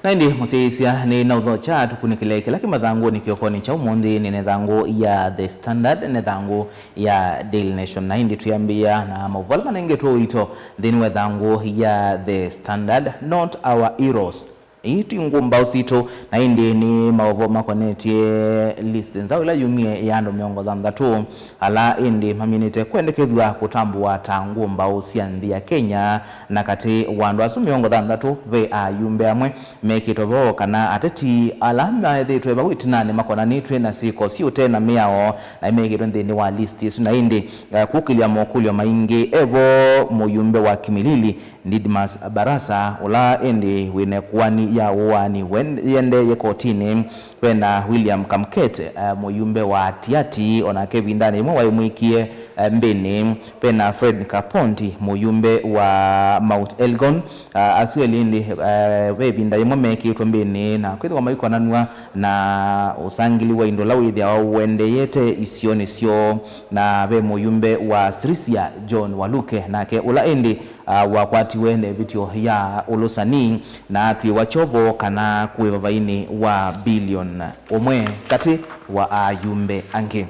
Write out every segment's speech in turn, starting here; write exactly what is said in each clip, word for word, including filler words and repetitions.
Na ĩndĩ mũsyaĩĩsya, nĩ na ũthokya tũkunĩkĩle kĩla kĩ mathangũnĩ kĩokonĩ kya ũmũnthĩ, nĩ nĩ thangũ ya The Standard, nĩ thangũ ya Daily Nation. Na ĩndĩ twĩambĩĩa na maũvoo ala manengetwe ũito nthĩnĩ wa thangũ ya The Standard, Not Our Heroes. Ii ti ngũmbaũ sitũ, na ĩndĩ nĩ maũvoo makonetye list nzaũ ĩla yumie ya andũ mĩongo thanthatũ ala ĩndĩ maminĩte kwendekethw'a kũtambũa ta ngũmbaũ sya nthĩ ya Kenya. Na katĩ wa andũ asu mĩongo thanthatũ, ve ayumbe amwe mekĩtwe voo kana ateti ala maethĩtwe vau ĩtinanĩ makonanĩtw'e na syĩko syĩ ũtee na mĩao, na mekĩtwe nthĩnĩ wa list ĩsu. Na ĩndĩ, eh, kũkĩlya mokũlyo maingĩ, evo mũyumbe wa Kimilili, Didmus Barasa, ũla ĩndĩ wĩna ĩkoani ya ũaani, we yendee kotinĩ. Vena William Kamket, eh, mũyumbe wa Tiaty, o nake ĩvindanĩ yĩmwe waĩ mwĩkie, eh, mbĩnĩ. Vena Fred Kapondi, mũyumbe wa Mount Elgon. Ah, asu elĩ ĩndĩ, eh, ve ĩvinda yĩmwe mekĩtwe mbĩnĩ na kwĩthĩwa maikonanw'a na ũsangĩli wa indo ũla wĩthĩawa ũendeete isionĩ syoo. Na ve mũyumbe wa Sirisia, John Waluke, nake ũla ĩndĩ, ah, wakwatiwe na ĩvĩtyo ya ũlũsani na atw'ĩwa kyovo kana kũĩva vainĩ wa bilioni ũmwe katĩ wa ayumbe angĩ.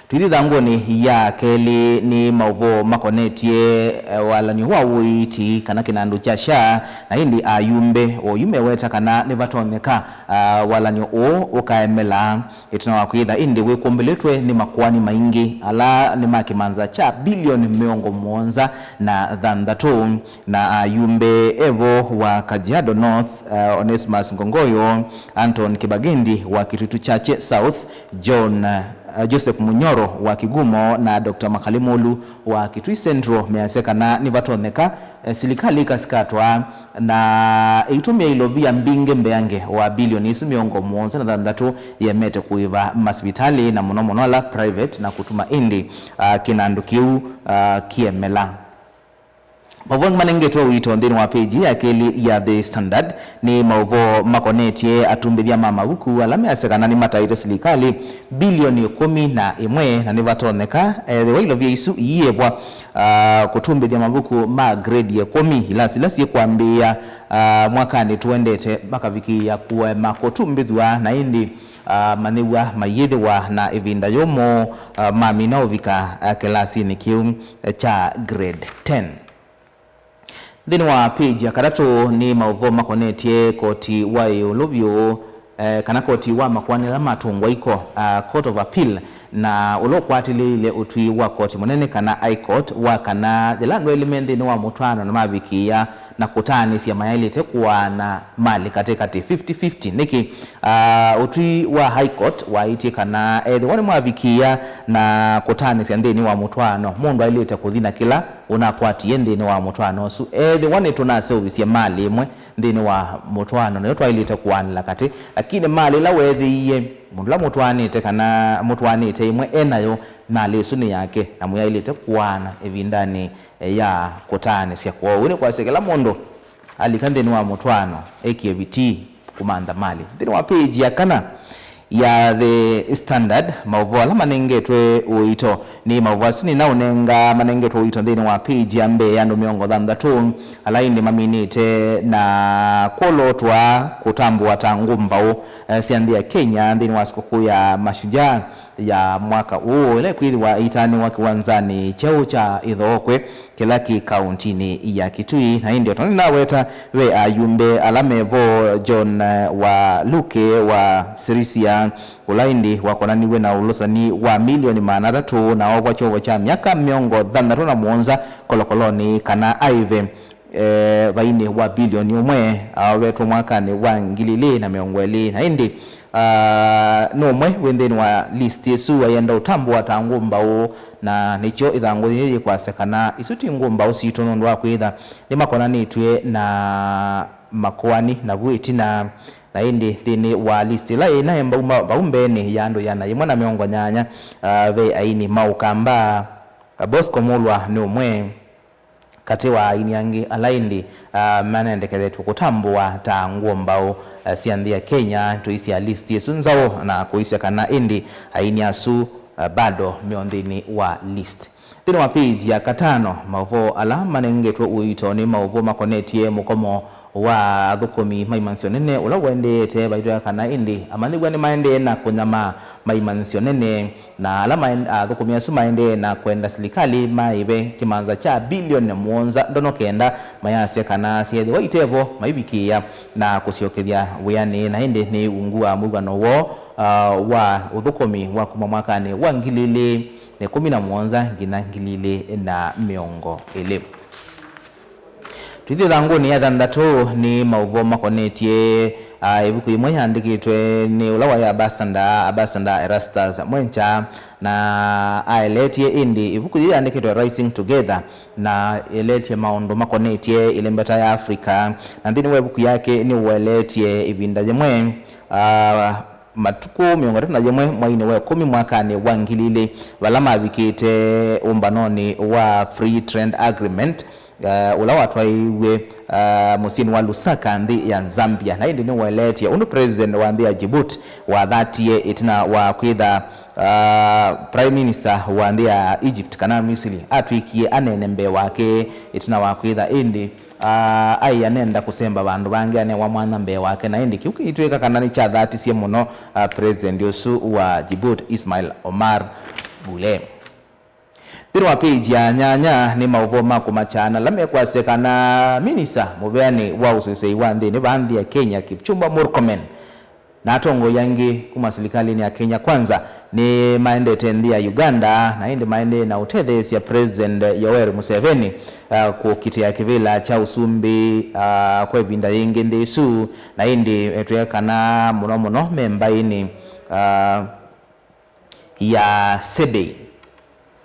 Tũithi thangũnĩ ya kelĩ, nĩ maũvoo makonetye, eh, walany'o wa ũiiti kana kĩnandũ kya SHA, na ĩndĩ ayumbe oyu meweta kana nĩvatonyeka, ah, walany'o ũũ ũkaemela. Ĩtina wa kwĩtha ĩndĩ wĩkũmbĩlĩtwe nĩ makoani maingĩ ala nĩ ma kĩmanza kya bilioni mĩongo mũonza na thanthatũ, na ayumbe evo wa Kajiado North, uh, Onesmus Ngongoyo, Anton Kibagindi wa Kitutu Chache South, John, uh, Joseph Munyoro wa Kigumo, na Doctor Makali Mulu wa Kitui Central measya kana nĩvatonyeka, eh, silikalĩ ĩkasikatwa na ĩitũmĩa ilovia mbingĩ mbeange wa bilioni isu mĩongo mũonza na thanthatũ yemete kũĩva masivitalĩ, na mũno mũno ala private, na kũtuma ĩndĩ, ah, kĩnandũ kĩu, ah, kĩemela. Maũvoo angĩ manengetwe ũito nthĩnĩ wa page ya kelĩ ya The Standard nĩ maũvoo makonetye atumbĩthya ma mavuku ala measya kana nĩmataĩte silikalĩ bilioni ĩkũmi na ĩmwe, na nĩvatonyeka ethĩwa ilovia isu iiĩvwa, ah, kũtumbĩthya mavuku ma grade ya ĩkũmi, ilasi ila syĩkwambĩĩa, ah, mwakanĩ tũendete makavikĩĩa kũema kũtumbĩthw'a, na ĩndĩ, ah, manyĩw'a mayĩthĩwa na ĩvinda yũmũ, ah, mamina ũvika, ah, kĩlasinĩ kĩu, eh, kya grade ten. Nthĩnĩ wa page ya katatũ nĩ maũvoo makonetye koti wa ĩũlũ vyũ, eh, kana koti wa makoani ala matũngwa iko, ah, Court of Appeal, na ũla ũkwatĩlĩĩile ũtwi wa koti mũnene kana High Court wa kana yĩla andũ elĩ me nthĩnĩ wa mũtwaano na mavikĩĩa na kũtaanĩsya mayaĩlĩte kũaana malĩ katĩ katĩ, fifty fifty. Nĩkĩ? Ah, ũtwi wa High Court waĩtye kana ethĩwa nĩmwavikĩĩa na kũtaanĩsya nthĩnĩ wa mũtwaano, mũndũ aĩlĩte kũthi na kĩla ũnakwatie nthĩnĩ wa mũtwaano ũsu. Ethĩwa nĩtũnaseũvisye malĩ ĩmwe nthĩnĩ wa mũtwaano, nĩyo twaĩlĩte kũaanĩla katĩ, lakini malĩ ĩla weethĩie mũndũ ũla mũtwaanĩte kana mũtwaanĩte ĩmwe e nayo, malĩ ĩsu nĩ yake, na mũyaĩlĩte kũaana ĩvindanĩ, eh, ya kũtaanĩsya. Kwoou nĩ kwasya kĩla mũndũ alika nthĩnĩ wa mũtwaano, ekie vitii kũmantha malĩ. Nthĩnĩ wa page ya kana ya The Standard, maũvoo ala manengetwe ũito nĩ maũvoo asu nĩnaũnenga manengetwe ũito nthĩnĩ wa page ya mbee ya andũ mĩongo thanthatũ ala ĩndĩ maminĩte na kwolotwa kũtambũa ta ngũmbaũ, eh, sya nthĩ ya Kenya nthĩnĩ wa sikũkũ ya Mashujaa ya mwaka ũũ, ĩla ĩkwĩthĩwa ĩitanĩwa kĩwanzanĩ kyeũ kya Ithookwe, kĩla kĩ kauntinĩ ya Kitui. Na ĩndĩ o ta nĩnaweta, ve ayumbe ala mevo, John, eh, Waluke wa Sirisia, ũla ĩndĩ wakonaniw'e na ũlũsani wa milioni maana atatũ na ovwa kyovo kya myaka mĩongo thanthatũ na mũonza kolokolonĩ kana aĩve, eh, vainĩ wa bilioni ũmwe, aovetwe mwakanĩ wa ngili ilĩ na mĩongo ĩlĩ. Na ĩndĩ, ah, nũmwe wĩ nthĩnĩ wa list ĩsu ayenda ũtambũa ta ngũmbaũ, na nĩkyo ĩthangũ yĩĩ yĩkwasya kana isu ti ngũmbaũ sitũ nũndũ wa kwĩtha nĩmakonanĩtw'e na makoani navu ĩtina. Na ĩndĩ nthĩnĩ wa list ĩla yĩnaĩ mbau ma-, mbau mbeenĩ ya andũ ĩana yĩmwe na mĩongo nyanya, ah, ve aini ma Ũkamba. Bosco Mulwa nĩ ũmwe katĩ wa aini angĩ ala ĩndĩ, ah, manendekethetw'e kũtambũa ta ngũmbaũ, ah, sya nthĩ ya Kenya. Tũisya list ĩsu nzaũ na kũisya kana ĩndĩ aini asu, ah, bado me o nthĩnĩ wa list. Nthĩnĩ wa page ya katano, maũvoo ala manengetwe ũito nĩ maũvoo makonetye mũkomo wa athũkũmi ma imanyĩsyo nene ũla ũendeete, vaitwĩa kana ĩndĩ amanyĩw'a nĩmaendee na kũnyamaa ma imanyĩsyo nene, na ala maen-, athũkũmi asu maendee na kwenda silikalĩ maĩve kĩmanza kya bilioni mũonza ndono kenda, mayasya kana syethĩwa itevo maivikĩĩa na kũsyokethya wĩanĩ, na ĩndĩ nĩ ungu wa mwĩw'ano woo, ah, wa ũthũkũmi wa kuma mwakanĩ wa ngili ilĩ na ĩkũmi na mũonza nginya ngili ilĩ na mĩongo ĩlĩ. Tũithi ĩthangũnĩ ya thanthatũ nĩ maũvoo makonetye, ah, ĩvuku yĩmwe yaandĩkĩtwe nĩ ũla waĩ ambassador, Ambassador Erastus Mwencha, na aeleetye ĩndĩ ĩvuku yĩĩ yaandĩkĩtwe Rising Together, na ĩeleetye maũndũ makonetye ĩlembeta ya Africa, na nthĩnĩ wa ĩvuku yake nĩũeleetye ĩvinda yĩmwe, ah, matukũ mĩongo ĩtatũ na yĩmwe mweinĩ wa ĩkũmi mwakanĩ wa ngili ilĩ, vala mavikĩte ũmbanonĩ wa Free Trade Agreement, eh, ũla watwaĩiw'e, eh, mũsyĩnĩ wa Lusaka, nthĩ ya Zambia. Na ĩndĩ nĩwaeleetye ũndũ President wa nthĩ ya Djibouti wathatie ĩtina wa kwĩtha, eh, Prime Minister wa nthĩ ya Egypt kana Misili atw'ĩkie anene mbee wake ĩtina wa kwĩtha ĩndĩ, ah, aĩ anenda kũsemba vandũ vangĩ anewa mwanya mbee wake, na ĩndĩ kĩu kĩitw'ĩka kana nĩkyathatisye mũno, ah, President ũsu wa Djibouti, Ismail Omar Guelleh. Nthĩnĩ wa page ya nyanya nĩ maũvoo ma kũmakya na ala mekwasya kana minista mũveani wa ũseseĩ wa nthĩnĩ vaa nthĩ ya Kenya, Kipchumba Murkomen, na atongoi angĩ kuma silikalĩnĩ ya Kenya Kwanza nĩmaendete nthĩ ya Uganda, na ĩndĩ maendee na ũtetheesya President Yoweri Museveni, ah, kũkitĩa kĩvĩla kya ũsumbĩ, ah, kwa ĩvinda yĩngĩ nthĩ ĩsu, na ĩndĩ etw'ĩka kana mũno mũno me mbaĩnĩ, ah, ya Sebei.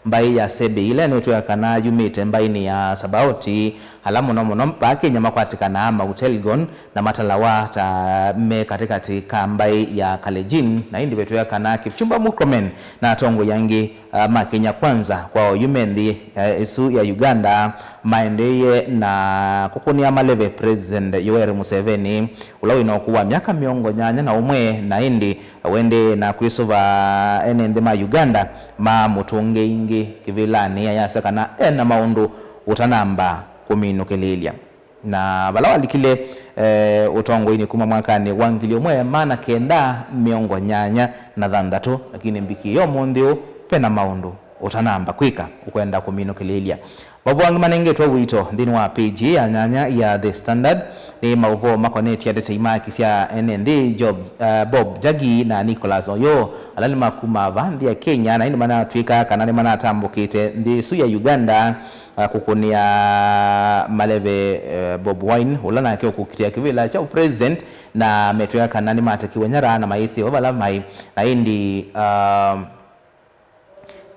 Mbaĩ ya Sebei, ĩla ĩnetw'ĩka kana yumĩte mbaĩnĩ ya Sabaoti, ala mũno mũno vaa Kenya makwatĩkanaa Mount Elgon, na matalawa ta me katĩkatĩ ka mbaĩ ya Kalenjin, na ĩndĩ vetw'ĩka kana Kipchumba Murkomen na atongoi angĩ, ah, ma Kenya Kwanza kwa oyu me nthĩ, eh, ĩsu ya Uganda maendeeie na kũkũnĩa maleve President Yoweri Museveni, ũla wĩna ũkũũ wa myaka mĩongo nyanya na ũmwe, na ĩndĩ wendee na kwĩsũva ene nthĩ ma Uganda mamũtũngĩe ĩngĩ kĩvĩlanĩ, ayasya kana ena maũndũ ũtanamba kũminũkĩlĩĩlya. Na vala walikile, eh, ũtongoinĩ kuma mwakanĩ wa ngili ĩmwe maana kenda mĩongo nyanya na thanthatũ, lakini mbikĩ ya ũmũnthĩ ũũ vena maũndũ ũtanamba kwĩka ũkwenda kũminũkĩlĩĩlya. Maũvoo angĩ manengetwe ũito nthĩnĩ wa page ya nyanya ya The Standard nĩ maũvoo makonetye atetei ma haki sya ene nthĩ Job, eh, Bob Njagi na Nicholas Oyoo, ala nĩ ma kuma vaa nthĩ ya Kenya, na ĩndĩ manatw'ĩka kana nĩmanatambũkĩte nthĩ ĩsu ya Uganda, ah, kũkũnĩa maleve, eh, Bob Wine, ũla nake ũkũkitĩa kĩvĩla kya president, na metw'ĩka kana nĩmatekiwe nyara na mayĩsĩwe vala maĩ, na ĩndĩ, ah,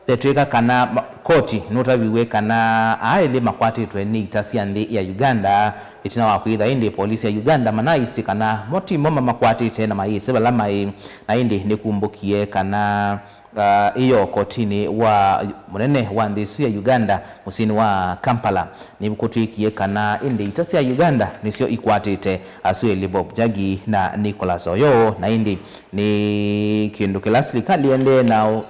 vetw'ĩka kana ma-, koti nũtaviw'e kana aa elĩ makwatĩtwe nĩ ita sya nthĩ ya Uganda, ĩtina wa kwĩtha ĩndĩ polisi ya Uganda manaisye kana mo timo mamakwatĩte na mayĩsĩ vala maĩ, na ĩndĩ nĩkumbũkie kana, ah, ĩyo kotinĩ wa mũnene wa nthĩ ĩsu ya Uganda mũsyĩnĩ wa Kampala, nĩkũtw'ĩkie kana ĩndĩ ita sya Uganda nĩsyo ikwatĩte asu elĩ, Bob Njagi na Nicholas Oyoo, na ĩndĩ nĩ kĩndũ kĩla silikalĩ ĩendee na, uh,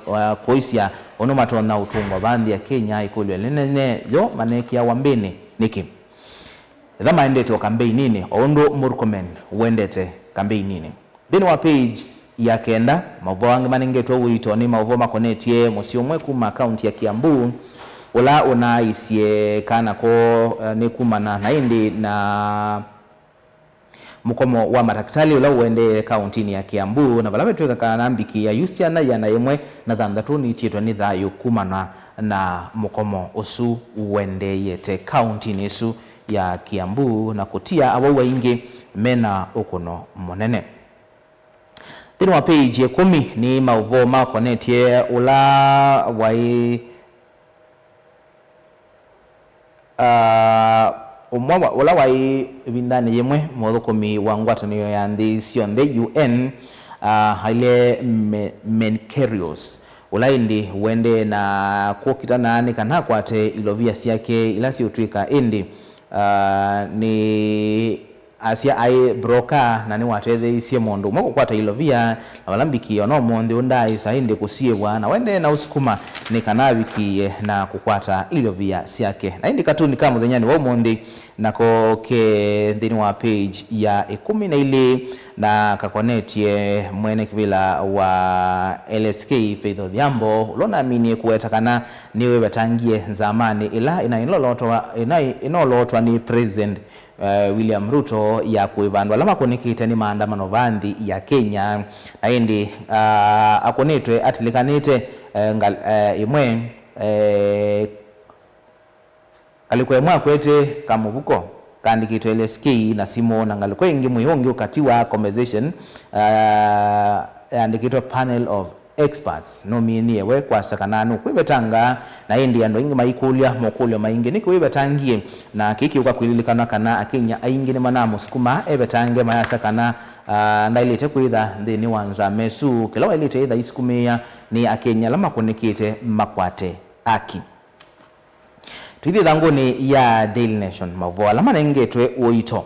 kũisya ũndũ matonya ũtũngwa vaa nthĩ ya Kenya. Ĩkũlyo nene yo manekĩawa mbĩnĩ nĩkĩ? Etha maendete o kambeininĩ o ũndũ Murkomen ũendete kambeininĩ. Nthĩnĩ wa page ya kenda, maũvoo angĩ manengetwe ũito nĩ maũvoo makonetye mũsyĩ ũmwe kuma kaunti ya Kiambu, ũla ũnaaisye kana ko, eh, nĩ kumana na ĩndĩ na mũkomo wa matakĩtalĩ ũla ũendee kauntinĩ ya Kiambu, na vala vetw'ĩka kana mbikĩ ya yu syana ĩana yĩmwe na thanthatũ nitiĩtwe nĩ thayũ kumana na mũkomo ũsu ũendeeyete kauntinĩ ĩsu ya Kiambu na kũtia awau aingĩ mena ũkũno mũnene. Nthĩnĩ wa page ĩkũmi nĩ maũvoo makonetye ũla waĩ, ah, ũmwe wa, ũla waĩ ĩvindanĩ yĩmwe mũthũkũmi wa ngwatanĩo ya nthĩ syonthe, U N, ah, Haile Me-, Menkerios, ũla ĩndĩ ũendee na kũkitana nĩ kana akwate ilovia syake ila siũtw'ĩka ĩndĩ, ah, nĩ asya aĩ broka na nĩwatetheeisye mũndũ ũmwe kũkwata ilovia, na vala mbikie o na ũmũnthĩ ũũ ndaaĩsa ĩndĩ kũsiĩvwa, na waendee na ũsukuma nĩ kana avikĩĩe na kũkwata ilovia syake. Na ĩndĩ katuni ka mũthenyanĩ wa ũmũnthĩ nako ke nthĩnĩ wa page ya ĩkũmi na ilĩ, na kakonetye mwene kĩvĩla wa L S K Faith Odhiambo, ũla ũnaminie kũweta kana nĩwevetangie nzamanĩ ĩla ĩna ĩnolotwa, ĩna ĩnolotwa nĩ President eh, William Ruto ya kũĩva andũ ala makũnĩkĩte nĩ maandamano vaa nthĩ ya Kenya. Na ĩndĩ, ah, akũnĩtwe atilikanĩte, eh, ngal-, eh, ĩmwe, eh, ngalĩko ĩmwe akwete kamũvuko kaandĩkĩtwe L S K na simũ, na ngalĩko ĩngĩ mwĩĩ ũngĩ ũkatiwa conversation, ah, yaandĩkĩtwe panel of experts. Nũminie we kwasya kana nũkwĩvetanga, na ĩndĩ andũ aingĩ maikũlya mokũlyo maingĩ, nĩkĩ wĩvetangie? Na kĩĩ kĩũka kwĩlilikanwa kana Akenya aingĩ nĩmanamũsukuma evetange, mayasya kana, ah, ndaĩlĩte kwĩtha nthĩnĩ wa nzama ĩsu. Kĩla waĩlĩte ĩtha isukumĩĩa nĩ Akenya ala makũnĩkĩte makwate aki. Tũithi ĩthangũnĩ ya Daily Nation, maũvoo ala manengetwe ũito.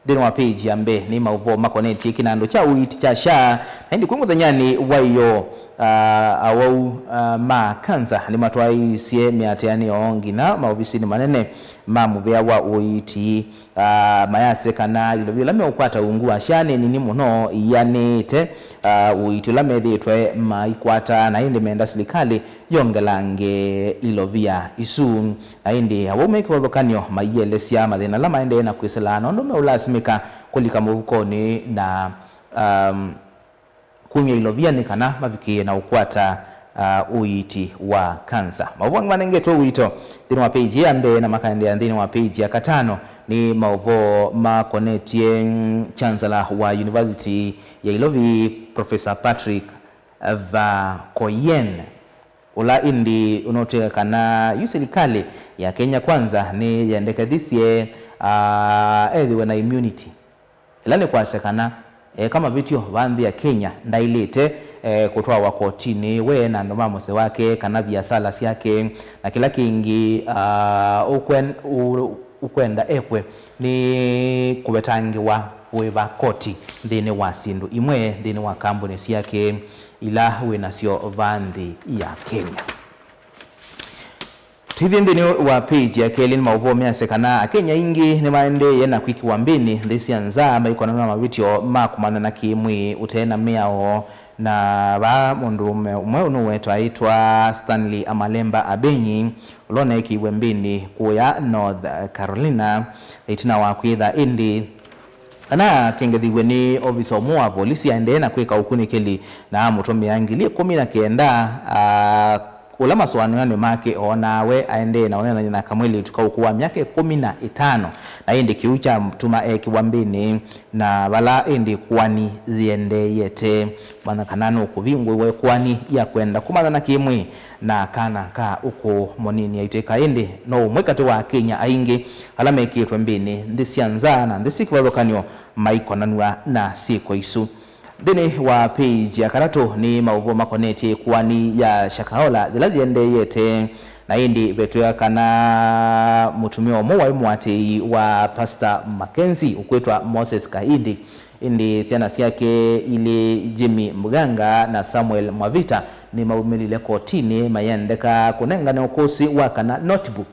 Nthĩnĩ wa page ya mbee nĩ maũvoo makonetye kĩnandũ kya ũiiti kya SHA, na ĩndĩ kwĩ mũthenyanĩ wa ĩyoo, ah, awau, ah, ma kanza nĩmatwaĩĩsye mĩatĩanĩo nginya maovisinĩ manene ma mũvĩa wa ũiiti. Ah, mayasya kana ilovia ila meũkwata ungu wa SHA nĩ nini mũno ianĩĩte, ah, ũiiti ũla methĩĩtwe maikwata, na ĩndĩ menda silikalĩ yongelange ilovia isu. Na ĩndĩ awau me kĩvathũkany'o maielesya mathĩna ala maendee na kwĩsĩla nũndũ meũlasimĩka kũlika mũvukonĩ na, um, kumya ilovia nĩ kana mavikĩĩe na ũkwata, uh, ũiiti wa kanza. Maũvoo angĩ manengetwe ũito nthĩnĩ wa page ya mbee na makaendeea nthĩnĩ wa page ya katano nĩ maũvoo makonetye, mm, Chancellor wa University ya Ilovi, Professor Patrick Vakoyen, ũla ĩndĩ ũnotw'ĩka kana yu silikalĩ ya Kenya Kwanza nĩyendekethisye, ah, ethĩwe na immunity. Ĩla nĩ kwasya kana eka mavĩtyo vaa nthĩ ya Kenya ndaĩlĩte, eh, kũtwawa kotinĩ we na andũ ma mũsyĩ wake kana viasala syake na kĩla kĩngĩ, ah, ũkwen-, ũ-, ũkwenda ekwe nĩ kũvetangĩwa kũĩva koti nthĩnĩ wa syĩndũ imwe nthĩnĩ wa kambuni syake ila wĩ nasyo vaa nthĩ ya Kenya. Tũithi nthĩnĩ wa page ya kelĩ, nĩ maũvoo measya kana Akenya aingĩ nĩmaendeeye na kwĩkĩwa mbĩnĩ nthĩ sya nza maikonanwa na mavĩtyo ma kũmanyana kĩ-mwĩĩ ũtee na mĩao. Na vaa mũndũũme ũmwe ũnũwetwa aĩtwa Stanley Amalemba Abenyi, ũla ũneekĩiwe mbĩnĩ kũya North Carolina, ĩtina wa kwĩtha ĩndĩ kana atengethiw'e nĩ ovisa ũmwe wa volisi aendee na kwĩka ũkunĩkĩli na amũtũmĩa ngili ĩkũmi na kenda, ah, ũla masũanĩonĩ make oonaa we aendee na ũneenany'a na kamwĩlĩtu ka ũkũũ wa myaka ĩkũmi na ĩtano, na ĩndĩ kĩu kyatuma ekĩwa mbĩnĩ. Na vala ĩndĩ kũani yĩendeeyete, manya kana nũkũvingũĩwa ĩkoani ya kwenda kũmanyana kĩ-mwĩĩ na kana ka ũkũũ mũnini aitw'ĩka. Ĩndĩ no ũmwe katĩ wa Akenya aingĩ ala mekĩĩtwe mbĩnĩ nthĩ sya nza na nthĩ syĩ kĩvathũkany'o maikonanw'a na syĩko isu. Nthĩnĩ wa page ya katatũ nĩ maũvoo makonetye ĩkoani ya Shakahola yĩla yĩendeeyete. Na ĩndĩ vetwĩa kana mũtumĩa ũmwe waĩ mũatĩĩi wa Pastor Mackenzie ũkwĩtwa Moses Kahindi, ĩndĩ syana syake ilĩ, Jimmy Mganga na Samuel Mwavita, nĩmaumĩlile kotinĩ mayendeka kũnengane ũkũsĩ wa kana notebook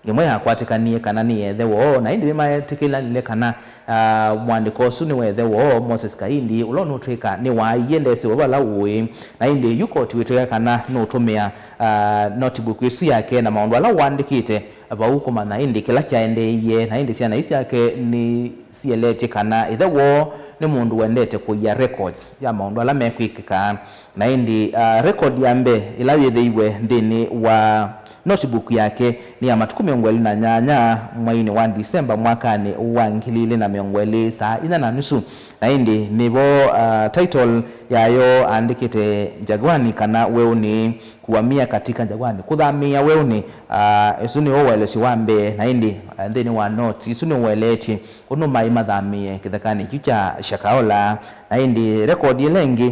ĩmwe yakwatĩkanie kana nĩ ethe woo, na ĩndĩ nĩmaetĩkĩlanile kana, ah, mũandĩko ũsu nĩ wa ethe woo, Moses Kahindi, ũla ũnũtw'ĩka nĩwaaie ndesĩwe vala ũĩ, na ĩndĩ yu koti wĩtwĩa kana nũtũmĩa, ah, notebook ĩsu yake na maũndũ ala ũandĩkĩte vau kũmanya ĩndĩ kĩla kyaendeeie, na ĩndĩ syana ii syake nĩsieleetye kana ĩthe woo nĩ mũndũ wendete kũia records ya maũndũ ala mekwĩkĩka. Na ĩndĩ, ah, record ya mbee ĩla yĩthĩiwe nthĩnĩ wa notebook yake nĩ ya matukũ mĩongo ĩlĩ na nyanya mweinĩ wa Disemba mwakanĩ wa ngili ilĩ na mĩongo ĩlĩ, saa inya na nusu. Na ĩndĩ nĩvo, ah, title yayo aandĩkĩte Jangwani kana weũnĩ, kuhamia katika jangwani, kũthamĩĩa weũnĩ. Ah, ĩsu nĩw'o ũelesyo wa mbee, na ĩndĩ, ah, nthĩnĩ wa notes isu nĩũeleetye ũndũ maĩ mathamĩĩe kĩthekanĩ kĩu kya Shakahola. Na ĩndĩ record ĩla ĩngĩ,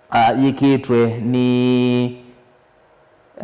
ah, yĩkĩĩtwe nĩ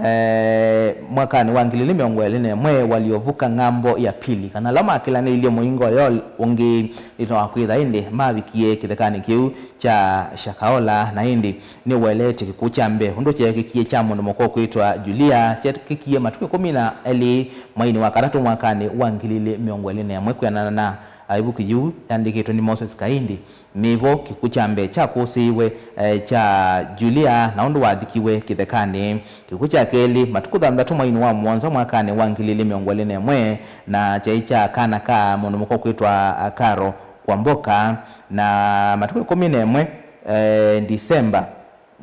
eh, mwakanĩ wa ngili ilĩ mĩongo ĩlĩ na ĩmwe waliovuka ng'ambo ya pili, kana ala makĩlanĩilye mũingo ũyo ũngĩ, nĩtwakwĩtha ĩndĩ mavikie kĩthekanĩ kĩu kya Shakahola, na ĩndĩ nĩũeleetye kĩkw'ũ kya mbee ũndũ kyeekĩkie kya mũndũ mũka ũkwĩtwa Julia. Kyeekĩkie matukũ ĩkũmi na elĩ mweinĩ wa katatũ mwakanĩ wa ngili ilĩ mĩongo ĩlĩ na ĩmwe, kwĩanana na, ah, ĩvuku yĩu yandĩkĩtwe nĩ Moses Kaindi. Nĩvo kĩkw'ũ kya mbee kyakũsĩĩwe, eh, kya Julia, na ũndũ wathikiwe kĩthekanĩ. Kĩkw'ũ kya kelĩ matukũ thanthatũ mweinĩ wa mũonza mwakanĩ wa ngili ilĩ mĩongo ĩlĩ na ĩmwe, na kyaĩ kya kana ka mũndũ mũka ũkwĩtwa, ah, Karo Kwamboka, na matukũ ĩkũmi na ĩmwe, eh, Ndisemba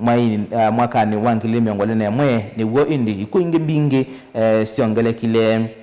mwai-, ah, mwakanĩ wa ngili ilĩ mĩongo ĩlĩ na ĩmwe, nĩw'o ĩndĩ ikw'ũ ingĩ mbingĩ, eh, syongelekile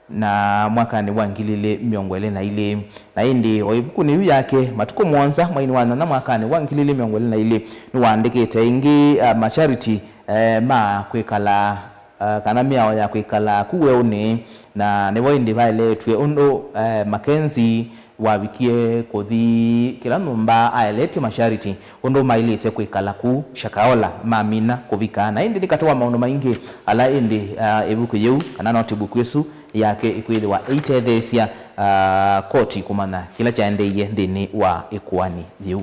na mwakanĩ wa ngili ilĩ mĩongo ĩlĩ na ilĩ. Na ĩndĩ o ĩvukunĩ yĩu yake, matukũ mũonza mweinĩ wa nyanya mwakanĩ wa ngili ilĩ mĩongo ĩlĩ na ilĩ, nĩwaandĩkĩte ĩngĩ, ah, masharti, eh, ma kwĩkala, ah, kana mĩao ya kwĩkala ku weũnĩ, na nĩvo ĩndĩ vaeleetw'e ũndũ, eh, Mackenzie wavikie kũthi kĩla nyũmba aeleetye masharti ũndũ maĩlĩte kwĩkala ku Shakahola mamina kũvika. Na ĩndĩ nĩ katĩ wa maũndũ maingĩ ala ĩndĩ, ah, ĩvuku yĩu kana notebook ĩsu yake ĩkwĩthĩwa ĩitetheesya, ah, koti kũmanya kĩla kyaendeeie nthĩnĩ wa ĩkoani yĩu.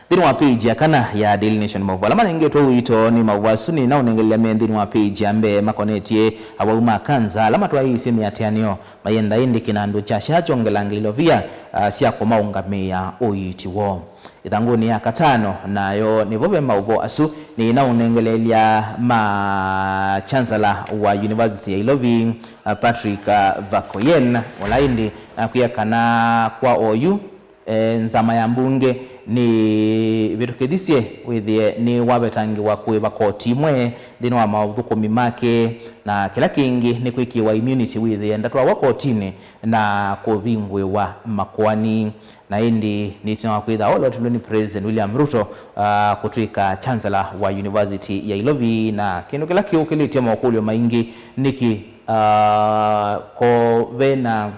Nthĩnĩ wa page ya kana ya Daily Nation, maũvoo ala manengetwe ũito nĩ maũvoo asu nĩnaũnengelelya me nthĩnĩ wa page ya mbee makonetye awau ma kanza ala matwaĩĩsye mĩatĩanĩo mayenda ĩndĩ kĩnandũ kya SHA kyongelanga ilovia, ah, sya kũmaũngamĩĩa ũiiti woo. Ĩthangũnĩ ya katano, nayo nĩvo ve maũvoo asu, nĩnaũnengelelya ma Chancellor wa University ya Ilovi, ah, Patrick, ah, Vakoyen, ũla ĩndĩ akwĩa kana kwa oyu, eh, nzama ya mbunge nĩvĩtũkĩthisye wĩthĩe nĩwavetangĩwa kũĩva koti imwe nthĩnĩ wa maũthũkũmi make, na kĩla kĩngĩ nĩ kwĩkĩĩwa immunity wĩthĩe ndatwawa kotinĩ na kũvingũĩwa makoani. Na ĩndĩ nĩ ĩtina wa kwĩtha olotilwe nĩ President William Ruto, ah, kũtw'ĩka Chancellor wa University ya Ilovi, na kĩndũ kĩla kĩũkĩlĩtye makũlyo maingĩ nĩkĩ, ah, ko ve na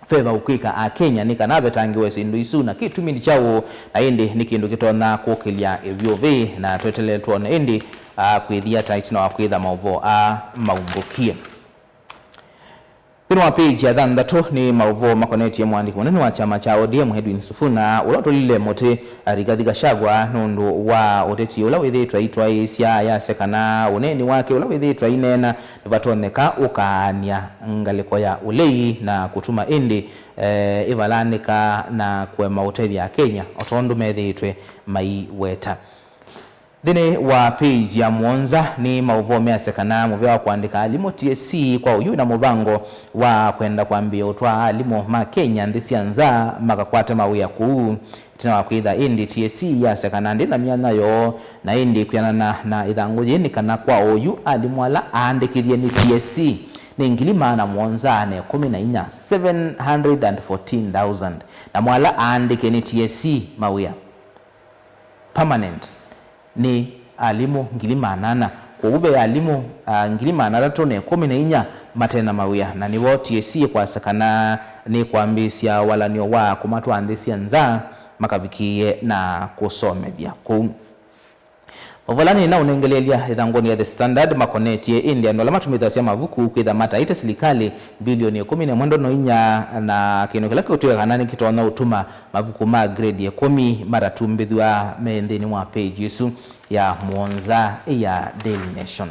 favor ũkwĩka Akenya nĩ kana avetangĩwe syĩndũ isu, na kĩtumi nĩ kyaũ, na ĩndĩ nĩ kĩndũ kĩtonya kũkĩlya ĩvyũvĩ, na twetelee twone ĩndĩ, ah, kwĩthi ata ĩtina wa kwĩtha maũvoo aa maumbũkie. Nthĩnĩ wa page ya thanthatũ nĩ maũvoo makonetye mũandĩki mũnene wa kyama kya O D M Edwin Sifuna, ũla ũtũlile mũtĩ, ah, Rigathi Gachagua nũndũ wa ũteti ũla wĩthĩĩtwe aitwaĩĩsya, ayasya kana ũneeni wake ũla wĩthĩĩtwe aineena nĩvatonyeka ũkaany'a ngalĩko ya ũlei na kũtuma ĩndĩ, eh, ĩvalanĩka na kũema ũtethya Akenya o tondũ methĩĩtwe maiweta. Nthĩnĩ wa page ya mũonza nĩ maũvoo measya kana mũvea wa kũandĩka alimũ T S C kwa ũyu na mũvango wa kwenda kwambĩĩa ũtwaa alimũ ma Kenya nthĩ sya nza makakwate mawĩa kũu. Ĩtina wa kwĩtha ĩndĩ T S C yasya kana ndĩ na myanya yoo, na ĩndĩ kwĩanana na ĩthangũ yĩĩ nĩ kana kwa oyu alimũ ala aandĩkĩthye nĩ T S C nĩ ngili maana mũonza na ĩkũmi na inya, seven hundred and fourteen thousand, namo ala aandĩke nĩ T S C mawĩa permanent nĩ alimũ ngili maana ana. Kwoou ve alimũ, ah, ngili maana atatũ na ĩkũmi na inya mate na mawĩa, na nĩvo T S C ĩkwasya kana nĩkwambĩĩsya walany'o wa kũmatwaa nthĩ sya nza makavikĩĩe na kũsomethya kũu. Maũvoo ala nĩnaũnengeleelya ĩthangũnĩ ya The Standard makonetye ĩndĩ andũ ala matũmĩthasya mavuku kwĩtha mataĩte silikalĩ mbilioni ĩkũmi na ĩmwe ndono inya, na kĩndũ kĩla kĩũtw'ĩka kana nĩkĩtonya ũtuma mavuku ma grade ya ĩkũmi matatumbĩthw'a me nthĩnĩ wa page ĩsu ya mũonza ya Daily Nation.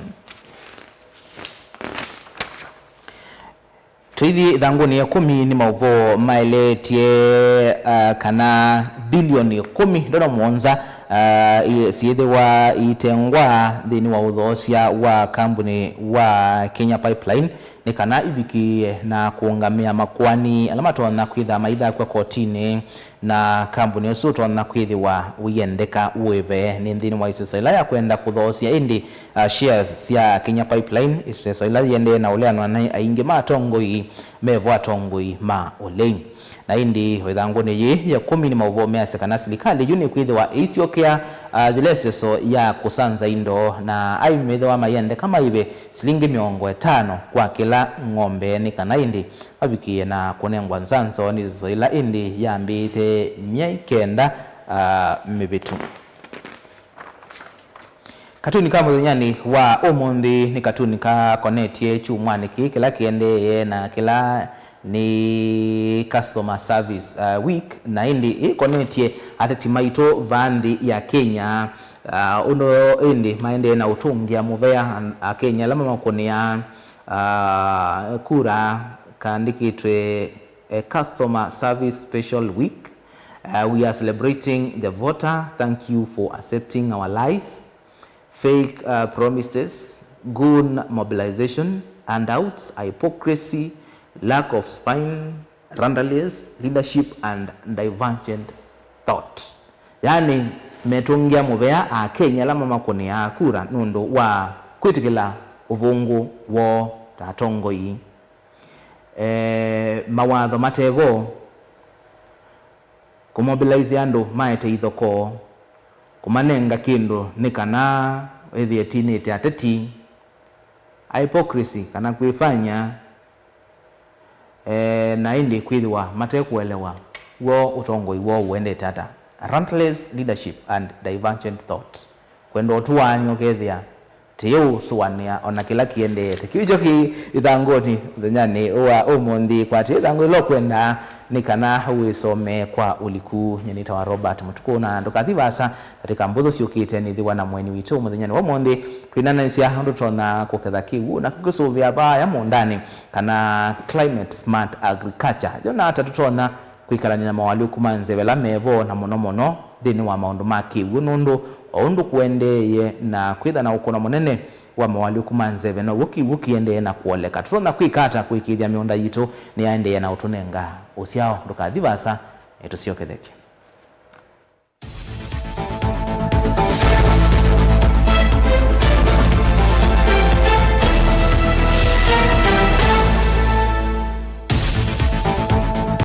Tũithi ĩthangũnĩ ya ĩkũmi nĩ maũvoo maeleetye, ah, kana bilioni ĩkũmi ndono mũonza, ah, i-, syĩthĩwa iitengwa nthĩnĩ wa ũthoosya wa kambuni wa Kenya Pipeline nĩ kana ivikĩĩe na kũũngamĩa makoani ala matonya kwĩtha maithakw'a kotinĩ, na kambuni ũsu ũtonya kwĩthĩwa ũiendeka ũĩve nĩ nthĩnĩ wa ĩseso ĩla ya kwenda kũthoosya ĩndĩ, ah, shares sya Kenya Pipeline, ĩseso ĩla yĩendee na ũleanwa na aingĩ ma atongoi mevo atongoi ma ũlei. Na ĩndĩ ĩthangũnĩ yĩĩ ya ĩkũmi nĩ maũvoo measya kana silikalĩ yu nĩkwĩthĩwa ĩisyokea, ah, yĩla ĩseso ya kũsanza indo, na aimethĩwa maiendeka maĩve silingi mĩongo ĩtano kwa kĩla ng'ombe nĩ kana ĩndĩ mavikĩĩe na kũnengwa nzanzo nĩ ĩseso ĩla ĩndĩ yambĩĩte myei kenda, ah, mĩvĩtu. Katuni ka mũthenyanĩ wa ũmũnthĩ nĩ katuni kakonetye kyumwanĩ kĩĩ kĩla kĩendeeye, na kĩla nĩ Customer Service, uh, Week, na ĩndĩ ĩkonetye ateti maitũ vaa nthĩ ya Kenya. Uh, ũndũ ĩndĩ maendee na ũtũngĩa mũvea Akenya ala mamakũnĩa, uh, kura kaandĩkĩtwe, eh, Customer Service Special Week. Uh, we are celebrating the voter. Thank you for accepting our lies. Fake, uh, promises, goon mobilization, handouts, hypocrisy, lack of spine, rudderless leadership and divergent thought. Yani, metũngĩa mũvea Akenya ala mamakũnĩaa kura nũndũ wa kwĩtĩkĩla ũvũngũ woo ta atongoi. E, mawatho matevo, kũmobilize andũ maete ithokoo, kũmanenga kĩndũ nĩ kana wĩthĩe tinĩte ateti, a hypocrisy kana kwĩfanya, e, na ĩndĩ kwĩthĩwa matekũelewa w'o ũtongoi woo ũendete ata. Ruthless leadership and divergent thought. Kwenda ũtũaany'a ũkethĩa tũyĩũsũanĩa o na kĩla kĩendeete. Kĩu kyo kĩ ĩthangũnĩ mũthenyanĩ wa ũmũnthĩ. Kwatĩ ĩthangũ ĩla ũkwenda nĩ kana wĩsomee kwa ũliku. Nyie nĩtawa Robert Mũtukũ, na ndũkathi vaasa. Katĩ ka mbũthũ syũkĩte nĩthĩwa na mũeni witũ mũthenyanĩ wa ũmũnthĩ, kwĩnanĩsya ũndũ tũtonya kũketha kĩw'ũ na kũkĩsũvĩa vaaya mũũndanĩ, kana climate smart agriculture. Yona ata tũtonya kwĩkalany'a na moalyũku ma nzeve ala mevo, na mũno mũno nthĩnĩ wa maũndũ ma kĩw'ũ, nũndũ o ũndũ kũendeeye na kwĩtha na ũkũno mũnene wa moalyũku ma nzeve, now'o kĩw'ũ kĩendee na kũoleka. Tũtonya kwĩka ata kũĩkĩĩthya mĩũnda yitũ nĩyaendeea na ũtũnenga ũsyao? Ndũkathi vaasa, nĩtũsyokethekye.